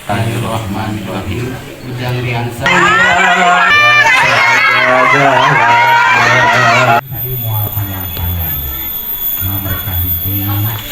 Bismillahirrahmanirrahim. Ujang Riansa. Tadi moal panjang-panjang. Nah, mereka hiji. Mohon.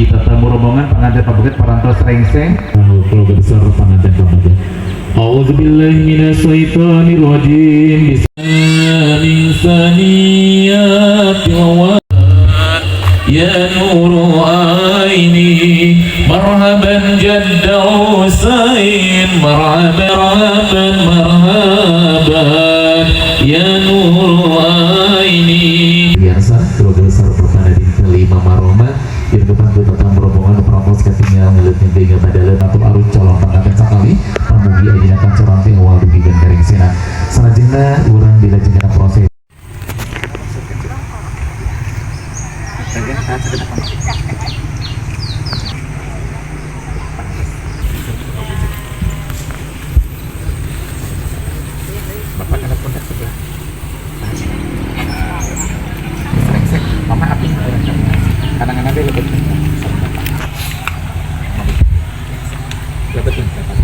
Tetamu rombongan pengantin pameget parantos rengseng. Keluarga besar pengantin pameget. A'udzubillahi minasyaitonirrajim. Bismillahirrahmanirrahim. Ya nuru aini, marhaban jadda Husain, marhaban marhaban marhaban, ya nuru aini. Biasa keluarga besar pertanda di kelima maroma di depan tentang rombongan pramos ketinggalan ngelut hingga pada atau arus calon pengantin sakali pamugi ayeuna kancoran teh awal dugi gandeng sina salajengna urang dilajengkeun proses. Bapak kena pundak sebelah. Rengseng, mama api. Kadang-kadang dia lebih sama bapak. Lebih bapak.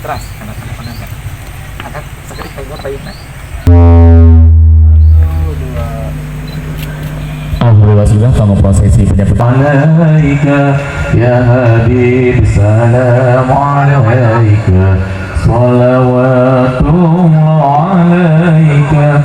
Teras, karena pengantin. Akan sekali kayak payungnya. 1, 2. Prosesi penyambutan. Alaika ya habib, salam alaika, salawatullah alaika.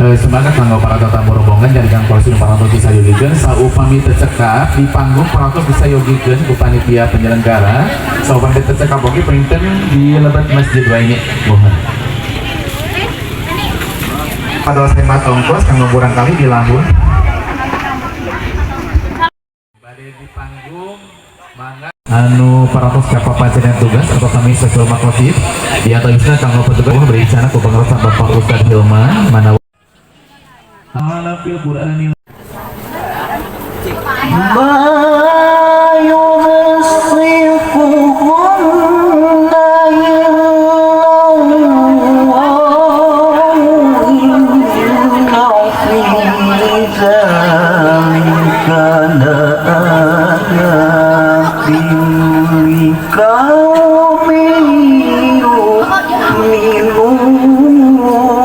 Semangat kanggo para tetamu rombongan dari kang kursi parantos bisa yogikeun. Saupami teu cekap di panggung, parantos bisa yogikeun ku panitia penyelenggara. Saupami teu cekap oge, panginten di lebet masjid wae nya. Mohon pados hemat ongkos kanggo murangkalih di lahun bade di panggung. Mangga anu parantos kapapacenan tugas atau kami Saiful Makotib di antawisna kanggo petugas berencana ku pangarosan Bapak Ustad Hilman mana ala fil Qur'ani. ما يمسكهن إلا الله إن في ذلك لآيات لقوم يؤمنون.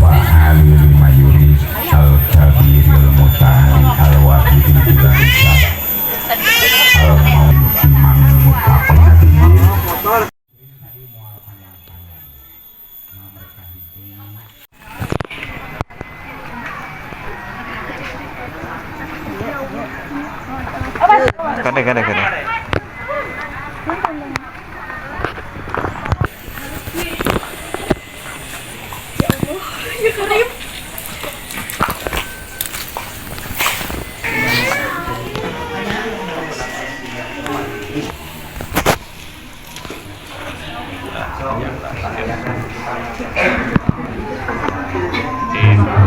Wa ali mayuri al kabiril muta'ali al wahidil bila hisab al imamil muttaqin nabiyyin. Tadi moal panjang-panjang. Nah, mereka hiji. Kade kade kade.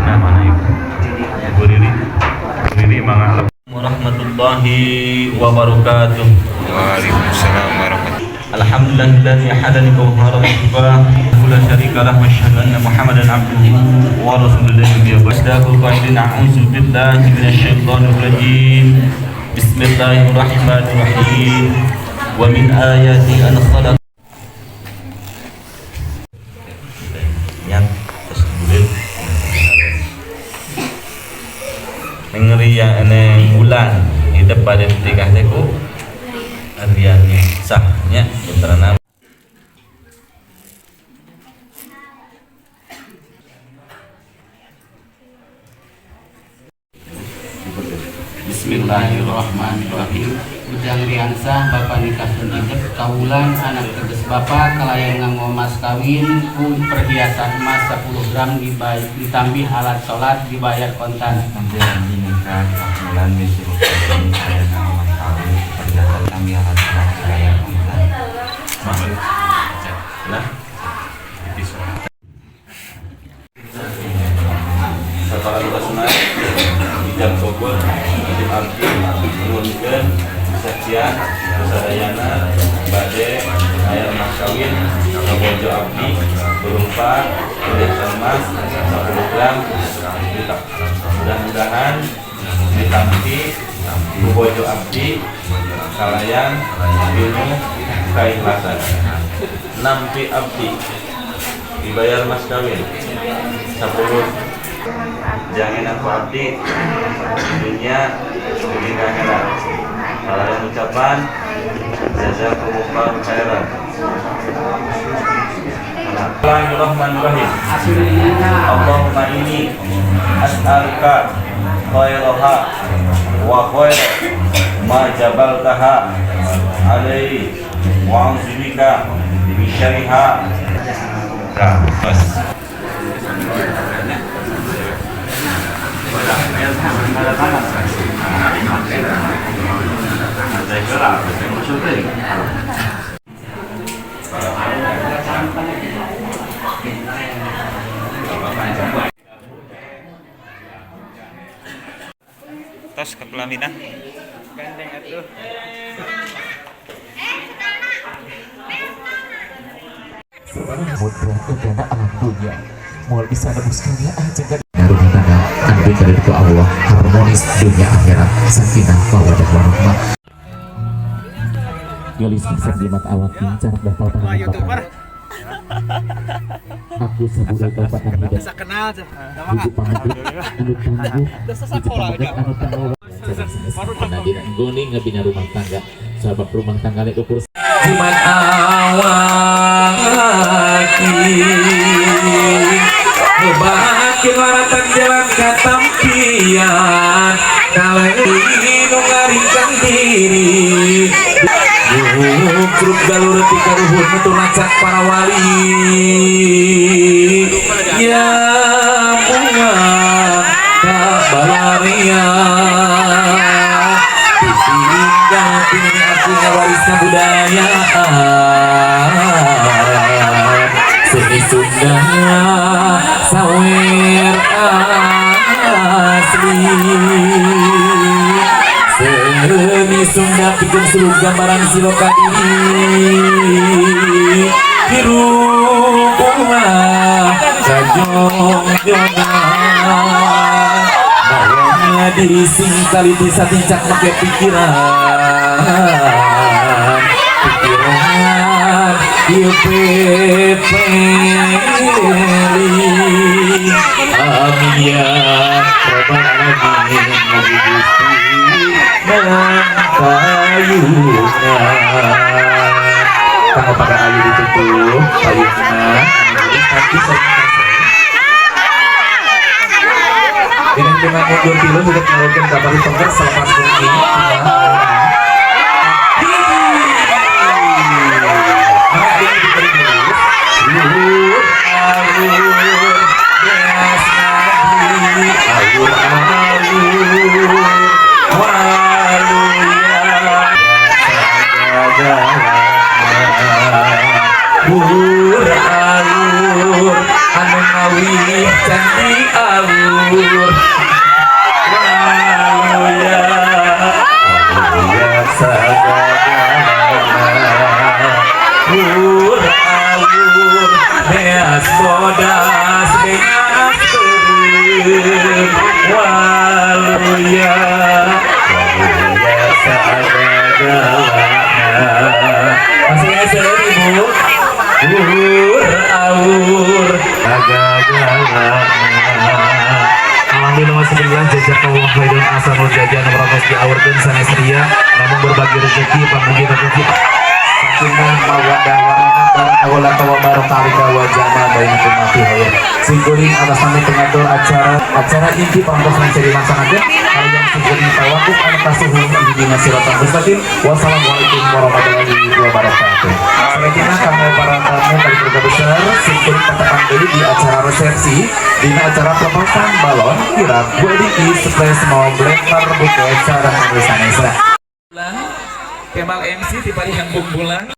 Nah, mana Ibu? Ibu Riri. Riri mangga. Warahmatullahi wabarakatuh. Waalaikumsalam warahmatullahi. Alhamdulillahilladzi hadani kawthara wa la syarika lah wa asyhadu anna Muhammadan abduhu wa rasuluhu. Wasdaqul qailin, a'udzu billahi minasyaitonir rajim. Bismillahirrahmanirrahim. Wa min ayati an khalaq yang terus bulan neng ria neng bulan hidup pada tikah teh ku Riani sahnya putrana. Bismillahirrahmanirrahim. Ujang Riansah, bapak nikah idep kaulan anak teges bapak kalayan nganggo mas kawin ku perhiasan emas 10 gram dibayar, ditambih alat sholat, dibayar kontan. Nanti lagi nikah bulan misi ini saya sama mas kawin perhiasan kami alat sholat dibayar kontan. Lah setelah luasna ijab kabul ijab abdi nuhunkeun saksian sadayana bade aya mas kawin kabojo abdi berupa perhiasan emas 10 gram juta. Mudah-mudahan ditampi ku bojo abdi kalayan pinuh keikhlasan. Nampi abdi dibayar mas kawin 10. Jangan aku abdi dunia dunia akhirat. Kalau ada ucapan jazakumullahu khairan. Bismillahirrahmanirrahim. Allahumma inni as'aluka khairaha wa khaira ma jabaltaha alaihi wa a'udzubika min syarriha. Nah, pas. Tos ke pelaminan. Gandeng atuh. Mudra dana alam dunia moal bisa nebus kalian jeung rumah tangga anu diberi ku Allah harmonis dunia akhirat, sakinah mawaddah warahmah. Gelis bisa jimat awak pincar daftar tangan bapak. Aku sabudai kabupaten hidup. Bisa kenal Hiji pameget anu tangguh, hiji pameget anu tangguh. Dina goni ngebina rumah tangga, sabab rumah tangga nek ukur Jumat awaki ngebahakin laratan jalan katampian kalai nu ngaringkan diri grup galur tika ruhun nutu nacak para wali ya bunga kabalaria ditinggal ini aku ngawarisna budaya seni Sunda sawer asli seni Sunda pikeun seluruh gambaran siloka diri hirup ulah kajongjongan mawa diri sing taliti satincak make pikiran pikiran ieu pepeli. Amin ya rabbal alamin. Nabi Gusti mangkayungan kanggo para ayu ditutup payungna nanti dengan mundur tilu sudah menyalurkan kapal tongkat selepas bumi. Alur alur anu ngawih candi alur waluya waluya sagagalana alur alur beas bodas beas beureum waluya waluya sagagalana. Masih seueur ibu. Awur awur agagalana. Alhamdulillah masih jazakallahu khairan asanul jajan merangkos diawurkeun sanes ria namun berbagi rezeki pamugi rezeki sakinah mawaddah warahmah barokah wa barokah wa jama bainakum fi khair. Singkuring atas nama pengatur acara inti pangkos yang dilaksanakan kalian singkuring tawakuf anu kasuhun ihdina siratal mustaqim. Wassalamualaikum warahmatullahi wabarakatuh. Selanjutnya kami para tamu dari keluarga besar singkuring patepang deui di acara resepsi dina acara pelepasan balon kirap Bu Ediki Splash mau blender buket sareng sanesna. Kemal MC di paling bulan.